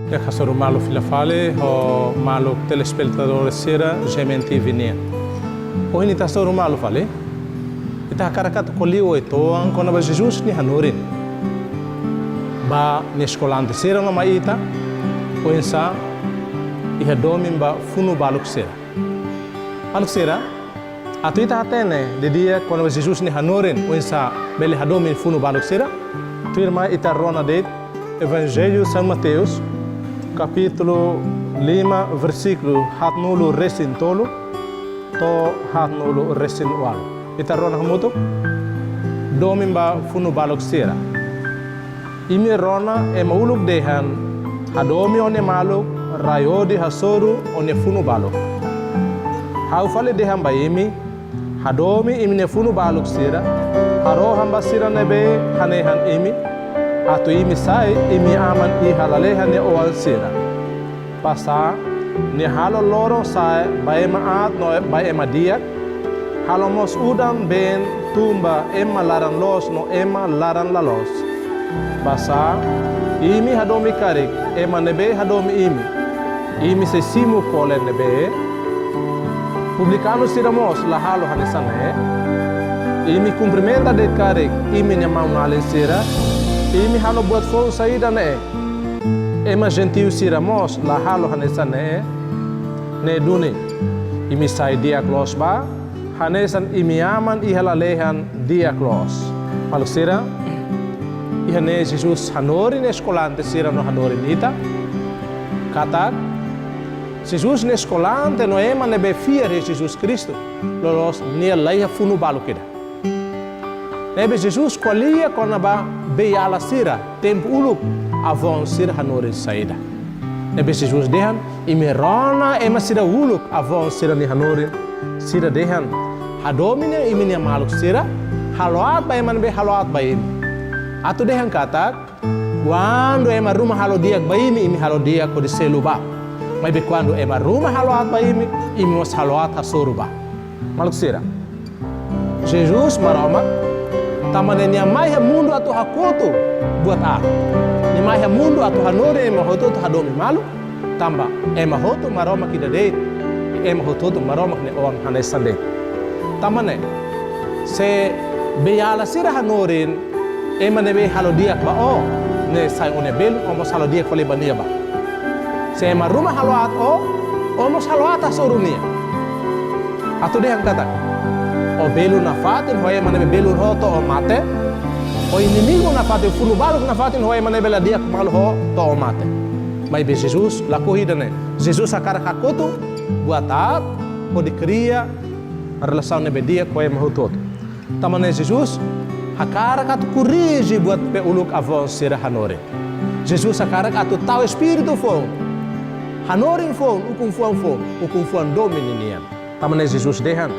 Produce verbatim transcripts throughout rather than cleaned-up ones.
Ita hasoru malu fila fali ho maluk telespetadór sira G M N T V nian. Ohin ita hasoru malu fali. Ita hakarak atu ko'alia uitoan kona-ba Jesus nia hanorin ba nia eskolante sira no mai ita, oinsá iha domin ba funu baluk sira. Maluk sira, atu ita hatene didi'ak kona-ba Jesus nia hanorin oinsá bele hadomi funu baluk sira, tuirmai ita rona de'it Evanjellu São Mateus, kapítulu lima, versíkulu haatnulu-resin-tolu to'o haatnulu-resin-ualu. Ita rona hamutuk. Domin ba funu baluk sira. Imi rona ema uluk dehan: Hadomi ó-nia maluk, rai hodi hasoru ó-nia funu baluk. Ha'u fali dehan ba imi: Hadomi imi-nia funu baluk sira, harohan ba sira ne'ebé hanehan imi, atu imi sai imi-aman iha lalehan nia oan sira. Basá, nia halo loron sa'e ba ema aat no ba ema di'ak, halo mós udan-been tun ba ema laran-loos no ema laran-la-loos. Basá, imi hadomi karik ema ne'ebé hadomi imi, imi sei simu kolen ne'ebé? Publikanu sira mós la halo hanesan ne'e? Imi kumprimenta de'it karik imi-nia maun-alin sira? Imi halo buat foun saida ne'e? Ema jentiu sira mós la halo hanesan ne'e? Ne'e duni, imi sai di'ak loos bá, hanesan imi-aman iha lalehan di'ak loos. Maluk sira, iha ne'e Jesus hanorin eskolante sira no hanorin ita katak, Jesus nia eskolante no ema ne'ebé fiar iha Jesus Kristu, loloos nia la iha funu baluk ida. Ne'ebé Jesus ko'alia kona-ba beiala sira, tempu uluk avón sira hanorin saida. Ne'ebé Jesus dehan: Imi rona ema sira uluk avón sira-nia hanorin, sira dehan: Hadomi ne'e imi-nia maluk sira, halo aat ba ema ne'ebé halo aat ba imi. Atu dehan katak, kuandu ema ruma halo di'ak ba imi, imi halo di'ak hodi selu bá. Maibé kuandu ema ruma halo aat ba imi, imi mós halo aat hasoru bá. Maluk sira, Jesus Maromak, tanba ne'e nia mai iha mundu atu hakotu buat aat. Nia mai iha mundu atu hanorin ema hotu-hotu hadomi malu, tanba ema hotu Maromak ida de'it, ema hotu-hotu Maromak nia oan hanesan de'it. Tanba ne'e, se beiala sira hanorin ema ne'ebé halo di'ak ba ó, ne'e sai ó-nia belun, ó mós halo di'ak fali ba nia bá. Se ema ruma halo aat ó, ó mós halo aat hasoru nia. Atu dehan katak, ó belun nafatin ho ema ne'ebé belun ho to'o ó mate, ó inimigu nafatin, funu baluk nafatin ho ema ne'ebé la di'ak malu ho to'o ó mate. Maibé Jesus lakohi ida-ne'e. Jesus hakarak hakotu buat aat hodi kria relasaun ne'ebé di'ak ho ema hotu-hotu. Tanba ne'e Jesus hakarak atu korrije buat ne'ebé uluk avón sira hanorin. Jesus hakarak atu tau espíritu foun, hanorin foun, ukun-fuan foun, ukun-fuan domin ninian. Tanba ne'e Jesus dehan: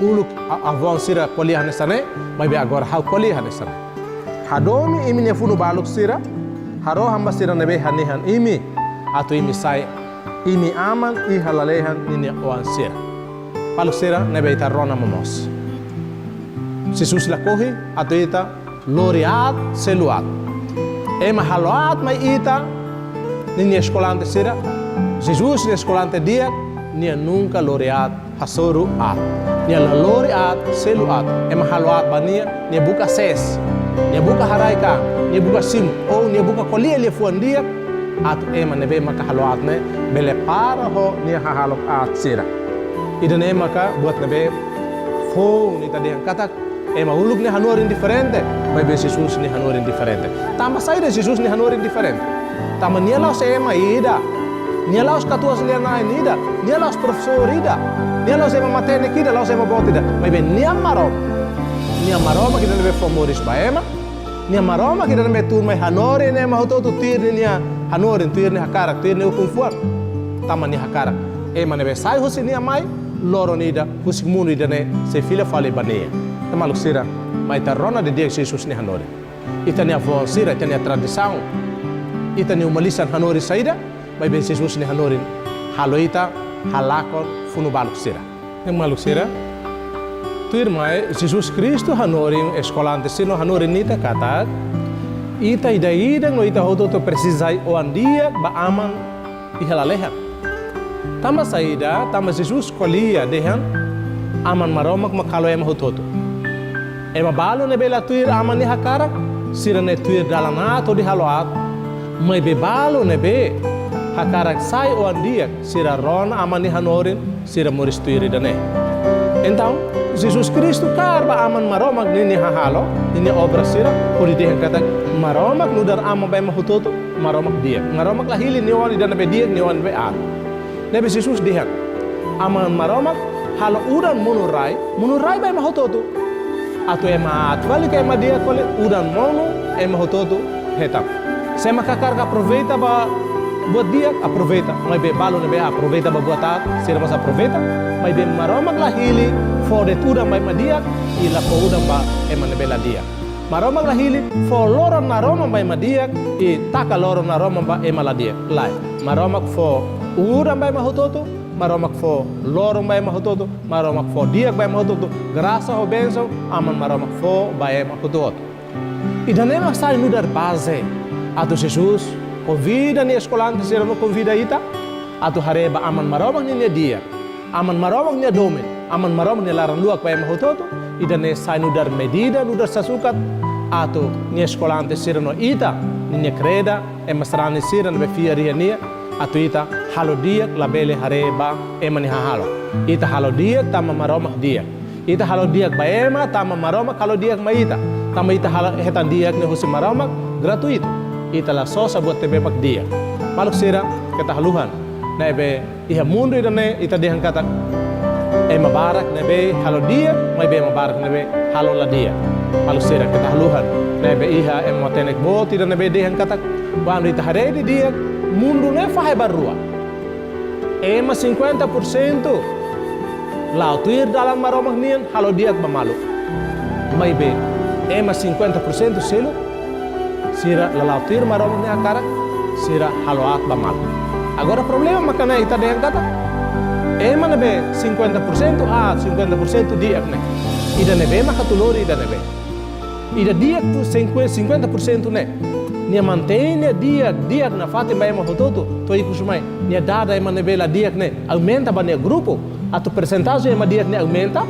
Uluk a-, avón sira ko'alia hanesan ne'e, maibé agora ha'u ko'alia hanesan ne'e. Hadomi imi-nia funu baluk sira, harohan ba sira ne'ebé hanehan imi, atu imi sai imi-aman iha lalehan ninia oan sira. Maluk sira ne'ebé ita rona momoos, Jesus lakohi atu ita lori aat, selu aat. Ema halo aat mai ita, ninia eskolante sira, Jesus nia eskolante di'ak, nia nunka lori aat hasoru aat. Nia la lori aat selu aat. Ema halo aat ba nia, nia buka sees, nia buka haraik an, nia buka simu, ou nia buka ko'alia liafuan di'ak, atu ema ne'ebé maka halo aat ne'e bele para ho nia hahalok aat sira. Ida-ne'e maka buat ne'ebé foun ita dehan katak ema uluk nia hanorin diferente, maibé Jesus nia hanorin diferente. Tanba saida Jesus nia hanorin diferente? Tanba nia la'ós ema ida, nia la'ós katuas lia-na'in ida, nia la'ós profesór ida, nia la'ós ema matenek ida, la'ós ema boot ida, maibé nia Maromak. Nia Maromak ida ne'ebé fó moris ba ema, nia Maromak ida ne'ebé tun mai hanorin ema hotu-hotu tuir ninia hanorin, tuir nia hakarak, tuir nia ukun-fuan. Tanba nia hakarak ema ne'ebé sai husi nia mai, loron ida husik mundu ida-ne'e sei fila fali ba nia. Ita maluk sira, mai ita rona didi'ak Jesus nia hanorin. Ita-nia avón sira, ita-nia tradisaun, ita-nia uma-lisan hanorin saida, maibé Jesus nia hanorin halo ita halakon funu baluk sira. Ne'e maluk sira, tuirmai Jesus Kristu hanorin eskolante sira no hanorin ita katak, Ita ida-idak no ita hotu-hotu presiza sai oan di'ak ba Aman iha lalehan. Tanba saida? Tanba Jesus ko'alia dehan Aman Maromak mak halo ema hotu-hotu. Ema balu ne'ebé la tuir Aman nia hakarak, sira-ne'e tuir dalan aat hodi halo aat. Maibé balu ne'ebé hakarak sai oan di'ak, sira rona Aman nia hanorin, sira moris tuir ida-ne'e. Entaun, Jesus Kristu kaer ba Aman Maromak ninia hahalok, ninia obra sira, hodi dehan katak Maromak nu'udar Aman ba ema hotu-hotu, Maromak di'ak. Maromak la hili nia oan ida ne'ebé di'ak, nia oan ne'ebé aat. Ne'ebé Jesus dehan, Aman Maromak halo udan monu rai, monu rai ba ema hotu-hotu. Atu ema aat fali ka ema di'ak fali, udan monu ema hotu-hotu hetan. Se ema hakarak aproveita ba buat di'ak, aproveita. Maibé balu ne'ebé aproveita ba buat aat, sira mós aproveita. Maibé Maromak la hili fó de'it udan ba ema di'ak, i la fó udan ba ema ne'ebé la di'ak. Maromak la hili fó loron naroman ba ema di'ak, i taka loron naroman ba ema la di'ak. Lae, Maromak fó udan ba ema hotu-hotu, Maromak fó loron ba ema hotu-hotu, Maromak fó di'ak ba ema hotu-hotu, grasa ho bensaun Aman Maromak fó ba ema hotu-hotu. Ida-ne'e mak sai nu'udar baze atu Jesus konvida nia eskolante sira no konvida ita atu haree ba Aman Maromak ninia di'ak, Aman Maromak nia domin, Aman Maromak nia laran-luak ba ema hotu-hotu. Ida-ne'e sai nu'udar medida, nu'udar sasukat atu nia eskolante sira no ita ninia kreda, ema sarani sira ne'ebé fiar iha nia, atu ita halo di'ak labele haree ba ema nia hahalok. Ita halo di'ak tanba Maromak di'ak. Ita halo di'ak ba ema tanba Maromak halo di'ak mai ita. Tanba ita halo hetan di'ak ne'e husi Maromak gratuitu. Ita la sosa buat ne'ebé mak di'ak. Maluk sira, keta haluhan. Ne'ebé iha mundu ida-ne'e ita dehan katak ema barak ne'ebé halo di'ak, maibé ema barak ne'ebé halo la di'ak. Maluk sira, keta haluhan. Ne'ebé iha ema matenek boot ida ne'ebé dehan katak, kuandu ita haree didi'ak, mundu ne'e fahe ba rua. Ema cinquenta por cento la'o tuir dalan Maromak nian, halo di'ak ba malu. Maibé ema cinquenta por cento seluk, sira la la'o tuir Maromak nia hakarak, sira halo aat ba malu. Agora problema maka ne'e ita dehan katak ema ne'ebé cinquenta por cento aat, cinquenta por cento di'ak ne'e, ida ne'ebé mak atu lori ida ne'ebé? Ida di'ak tu cinquenta, cinquenta por cento ne'e, nia mantein nia di'ak, di'ak nafatin ba ema hotu-hotu, to'o ikus mai nia dada ema ne'ebé la di'ak ne'e aumenta ba nia grupu, atu persentajen ema di'ak ne'e aumenta,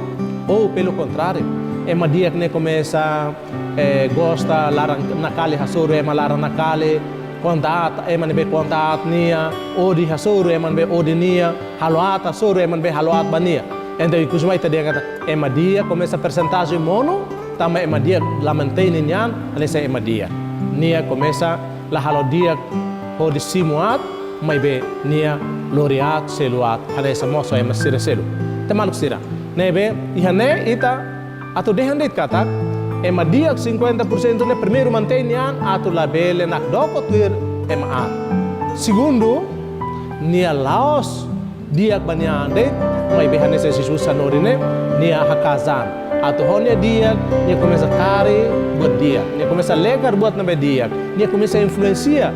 ou pelo contrário, ema di'ak ne'e komesa, eh, gosta laran nakali, hasoru ema laran nakali, konta aat ema ne'ebé konta aat nia, odi, hasoru ema ne'ebé odi nia, halo aat, hasoru ema ne'ebé halo aat ba nia. Entaun ikus mai ita dehan katak ema di'ak komesa persentajen monu, tanba ema di'ak la mantein ninia an hanesan ema di'ak. Nia komesa la halo di'ak hodi simu aat, maibé nia lori aat, selu aat hanesan mós ema sira seluk. Entaun maluk sira, ne'ebé iha ne'e ita atu dehan de'it katak ema di'ak cinquenta por cento ne'e primeiru mantein nia an atu labele nakdoko tuir ema aat. Segundu, nia la'ós di'ak ba nia an de'it, maibé hanesan Jesus hanorin ne'e, nia haka'as an. Atu ho nia di'ak, nia komesa kari buat di'ak. Nia komesa lekar buat ne'ebé di'ak. Nia komesa influensia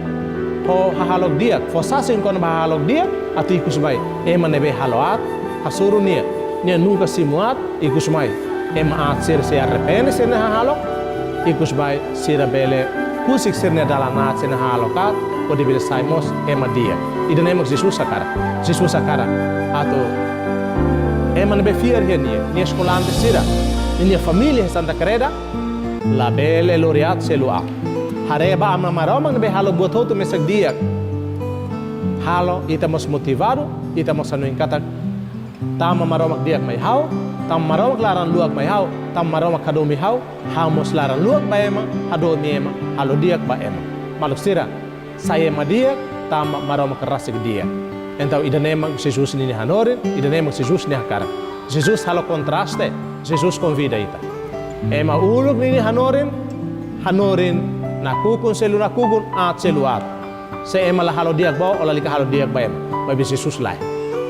ho hahalok di'ak, fó sasin kona-ba hahalok di'ak, atu ikus mai ema ne'ebé halo aat, hasoru nia, nia nunka simu aat, ikus mai ema aat sira sei arrepende sira-nia hahalok, ikus mai sira bele husik sira-nia dalan aat, sira-nia hahalok aat, hodi bele sai mós ema di'ak. Ida-ne'e mak Jesus hakarak. Jesus hakarak atu ema ne'ebé fiar iha nia, nia eskolante sira, nia família iha Santa Kreda, labele lori aat, selu aat. Haree ba Aman Maromak ne'ebé halo buat hotu mesak di'ak. Halo ita mós motivadu, ita mós hanoin katak tanba Maromak di'ak mai ha'u, tanba Maromak laran-luak mai ha'u, tanba Maromak hadomi ha'u, ha'u mós laran-luak ba ema, hadomi ema, halo di'ak ba ema. Maluk sira, sai ema di'ak tanba Maromak rasik di'ak. Entaun ida-ne'e mak Jesus ninia hanorin, ida-ne'e mak Jesus nia hakarak. Jesus halo kontraste, Jesus konvida ita. Ema uluk ninia hanorin, hanorin nakukun selu nakukun, aat selu aat. Se ema la halo di'ak ba ó, ó lalika halo di'ak ba ema. Maibé Jesus lae.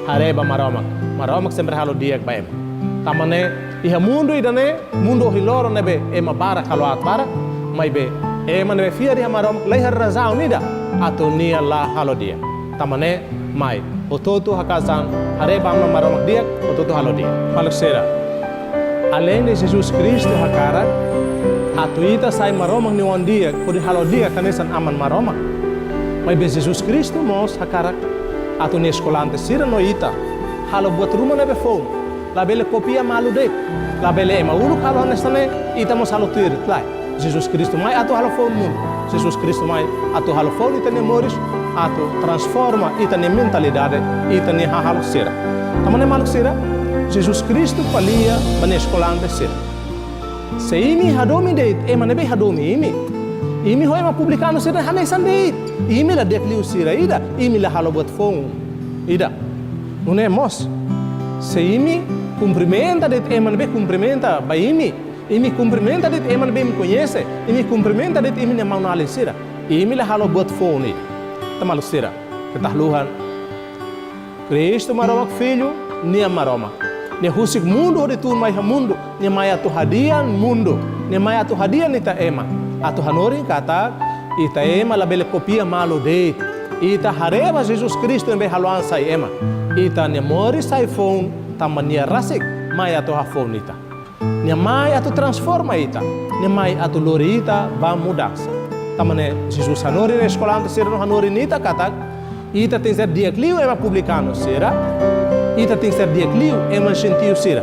Haree ba Maromak. Maromak sempre halo di'ak ba ema. Tanba ne'e, iha mundu ida-ne'e, mundu ohin loron ne'ebé ema barak halo aat barak, maibé ema ne'ebé fiar iha Maromak la iha razaun ida atu nia la halo di'ak. Tanba ne'e, mai, hotu-hotu haka'as an, haree ba Aman Maromak di'ak, hotu-hotu halo di'ak. Maluk sira, além de Jesus Kristu hakarak, Atu ita sai Maromak nia oan di'ak, hodi halo di'ak hanesan Aman Maromak. Maibé Jesus Kristu mós hakarak atu nia eskolante sira no ita halo buat ruma ne'ebé foun. Labele kopia malu de'it. Labele ema uluk halo hanesan ne'e, ita mós halo tuir, lae. Jesus Kristu mai atu halo foun mundu. Jesus Kristu mai atu halo foun ita-nia moris, atu transforma ita-nia mentalidade, ita-nia hahalok sira. Tanba ne'e maluk sira, Jesus Kristu ko'alia ba nia eskolante sira: Se imi hadomi de'it ema ne'ebé hadomi imi, imi ho ema publikanu sira hanesan de'it. Imi la di'ak liu sira ida, imi la halo buat foun ida. Nune'e mós, se imi kumprimenta de'it ema ne'ebé kumprimenta ba imi, imi kumprimenta de'it ema ne'ebé imi koñese, imi kumprimenta de'it imi-nia maun-alin sira, imi la halo buat foun ida. Tan maluk sira, keta haluha, Kristu Maromak Filho, nia Maromak. Nia husik mundu hodi tun mai iha mundu, nia mai atu hadi'a mundu, nia mai atu hadi'a ita ema. Atu hanorin katak ita ema labele kopia malu de'it. Ita haree ba Jesus Kristu ne'ebé halo an sai ema. Ita-nia moris sai foun, tanba nia rasik mai atu hafoun ita. Nia mai atu transforma ita, nia mai atu lori ita ba mudansa. Tanba ne'e Jesus hanorin eskolante sira no hanorin ita katak ita tenke ser di'ak liu ema publikanu sira, ita tenke ser di'ak liu ema jentiu sira.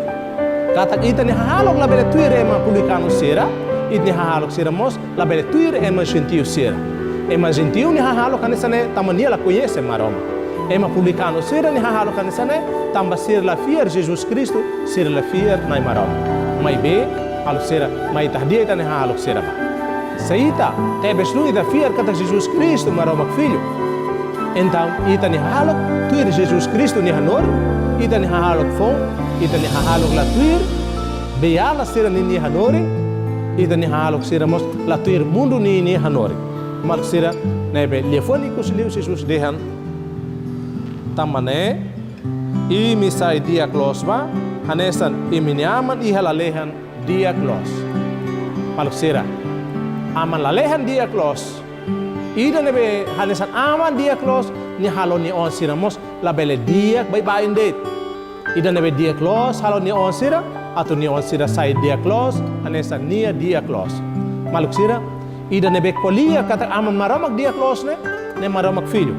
Katak ita-nia hahalok labele tuir ema publikanu sira, ita-nia hahalok sira mós labele tuir ema jentiu sira. Ema jentiu nia hahalok hanesan ne'e tanba nia la koñese Maromak. Ema publikanu sira nia hahalok hanesan ne'e tanba sira la fiar Jesus Kristu, sira la fiar Na'i Maromak. Maibé, maluk sira, mai ita hadi'a ita-nia hahalok sira ba. Se ita tebes duni ita fiar katak Jesus Kristu Maromak Filho, entaun ita-nia hahalok tuir Jesus Kristu nia hanorin, ita-nia hahalok foun, ita-nia hahalok la tuir beiala sira ninia hanorin, ita-nia hahalok sira mós la tuir mundu ninia hanorin. Maluk sira, ne'ebé liafuan ikus liu Jesus dehan: Tanba ne'e, imi sai di'ak loos ba, hanesan imi-nia Aman iha lalehan di'ak loos. Maluk sira, Aman lalehan di'ak loos. Ida ne'ebé hanesan Aman di'ak loos, nia halo nia oan sira mós labele di'ak baibain de'it. Ida ne'ebé di'ak loos halo nia oan sira, atu nia oan sira sai di'ak loos hanesan nia di'ak loos. Maluk sira, ida ne'ebé ko'alia katak Aman Maromak di'ak loos ne'e, ne'e Maromak Filho.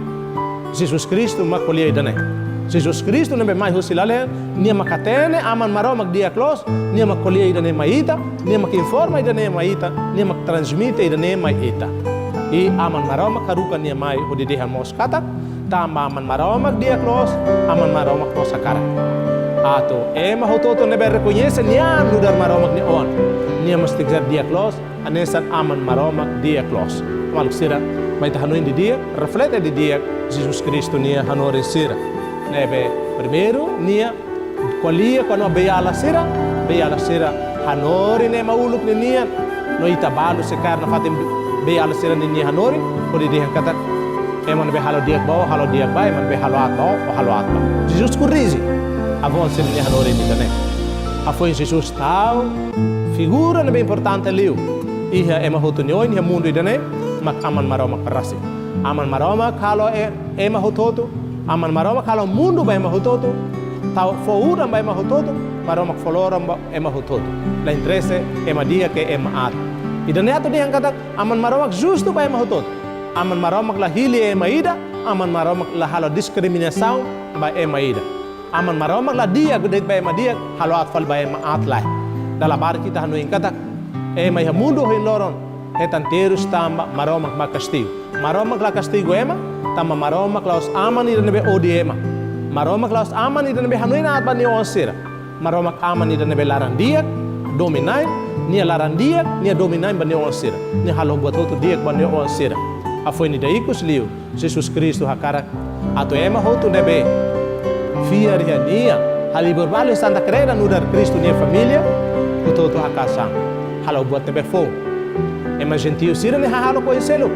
Jesus Kristu mak ko'alia ida-ne'e. Jesus Kristu ne'ebé mai husi lalehan, nia mak hatene Aman Maromak di'ak loos, nia mak ko'alia ida-ne'e mai ita, nia mak informa ida-ne'e mai ita, nia mak transmite ida-ne'e mai ita. I Aman Maromak haruka nia mai hodi dehan mós katak, tanba Aman Maromak di'ak loos, Aman Maromak mós hakarak atu ema hotu-hotu ne'ebé rekoñese nia nu'udar Maromak nia oan, nia mós tenke ser di'ak loos hanesan Aman Maromak di'ak loos. Maluk sira, mai ita hanoin didi'ak, reflete didi'ak Jesus Kristu nia hanorin sira. Ne'ebé primeiru, nia ko'alia kona-ba beiala sira, beiala sira hanorin ema uluk ninian, no ita balu se kaer nafatin beiala sira ninia hanorin, hodi dehan katak ema ne'ebé halo di'ak ba ó, halo di'ak ba, ema ne'ebé halo aat ba ó, ó halo aat ba. Jesus korrije avó sira-nia hanorin ida-ne'e. Hafoin Jesus tau figura ne'ebé importante liu iha ema hotu nia oin iha mundu ida-ne'e, mak Aman Maromak rasik. Aman Maromak halo e-, ema hotu-hotu, Aman Maromak halo mundu ba ema hotu-hotu, tau fó udan ba ema hotu-hotu, Maromak fó loron ba ema hotu-hotu. La interese ema di'ak ka ema aat. Ida-ne'e atu dehan katak Aman Maromak justu ba ema hotu-hotu. Aman Maromak la hili ema ida, Aman Maromak la halo diskriminasaun ba ema ida. Aman Maromak la di'ak de'it ba ema di'ak, halo aat fali ba ema aat, lae. Dala barak ita hanoin katak ema iha mundu ohin loron hetan terus tanba Maromak mak kastigu. Maromak la kastigu ema, tanba Maromak la'ós Aman ida ne'ebé ódiu ema. Maromak la'ós Aman ida ne'ebé hanoin aat ba nia oan sira. Maromak Aman ida ne'ebé laran di'ak, domin-na'in, nia laran di'ak, nia domin-na'in ba nia oan sira. Nia halo buat hotu di'ak ba nia oan sira. Hafoin ida ikus liu, Jesus Kristu hakarak atu ema hotu ne'ebé fiar iha nia, halibur balu iha Santa Kreda nu'udar Kristu nia família, hotu-hotu haka'as an, halo buat ne'ebé foun. Ema jentiu sira-nia hahalok oin seluk?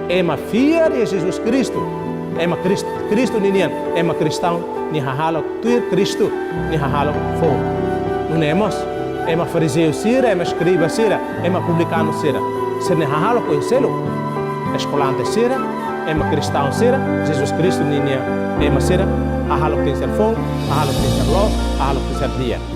Ema fiar iha Jesus Kristu, ema Kris-, Kristu ninian, ema kristaun nia hahalok tuir Kristu nia hahalok foun. Nune'e mós, ema farizeu sira, ema eskriba sira, ema publikanu sira, sira-nia hahalok oin seluk? Eskolante sira, ema kristaun sira, Jesus Kristu ninia ema sira, hahalok tenke ser foun, hahalok tenke ser loos, hahalok tenke ser di'ak.